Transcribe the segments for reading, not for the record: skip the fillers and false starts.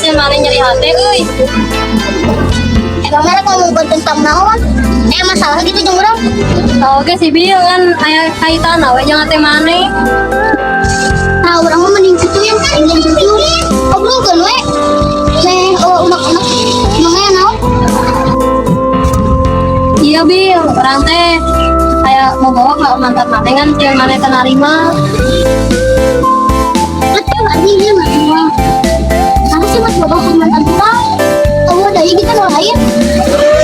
sih maneh nyeri hati euy. Emang mana ngomongkeun tentang naon? Eh, masalah gitu jeung urang. Tau ge si Bil kan aya kaitan we jeung hate maneh. Nah, urang mah mending kitu ya, mending jujur. Obrolkeun we. Meh oh, unek-unek emang aya naon? Iya Bil, urang teh kayak mau bawa ke mantan maneh kan si maneh teu narima. Betul anjing dia nggak semua. Karena sih mas bawa ke mantan urang. Oh, dari kita nu lain.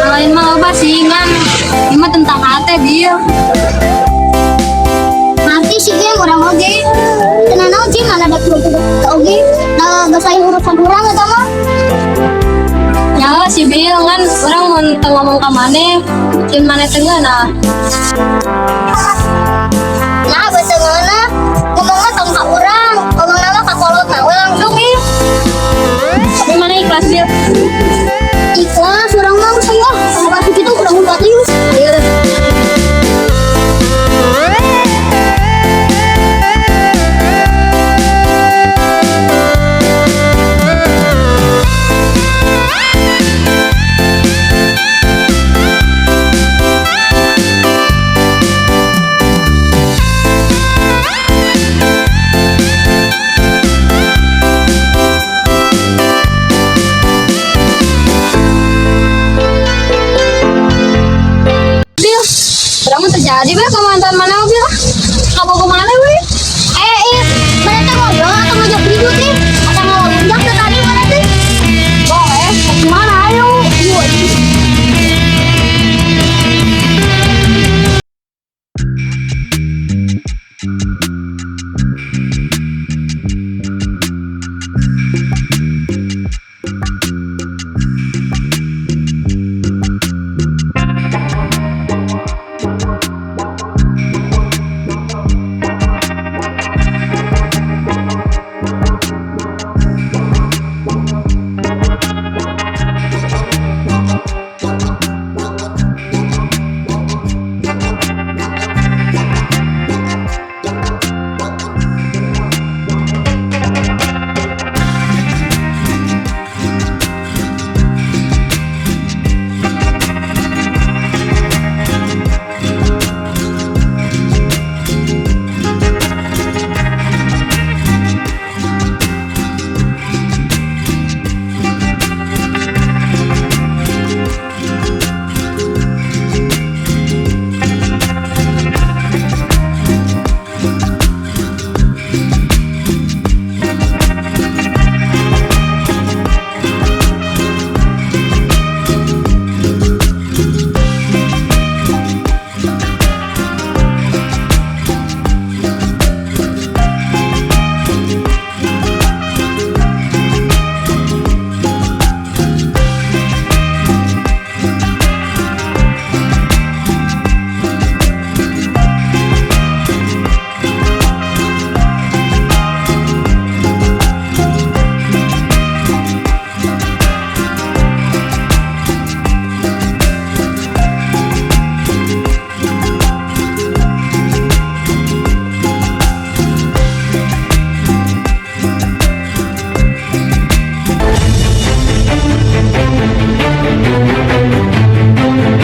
Nah, lain mah apa sih kan ini mah tentang hate Bil. Nanti sih dia urang oge. Tenang naon sih mana ada keluarga oge. Nah, gak saya urusan urang eta mah. Ya si Bil kan urang mun teu ngomong ka maneh, si maneh teu ngeunah. Nah, betul ngeunah. Ngomongna tong ka urang. Ngomongna mah ka kolot na we langsung ih. Tapi maneh ikhlas Bil? Ikhlas urang mah geus aya. Kalau kasus itu kurang umpat ieu. Iya. Bil, urang mah terjadi Bil ke mantan maneh Bil. Kamu kemana we? Eh, ih, mana teh ngobrol atau ngajak ribut nih? Atau ngomong tentang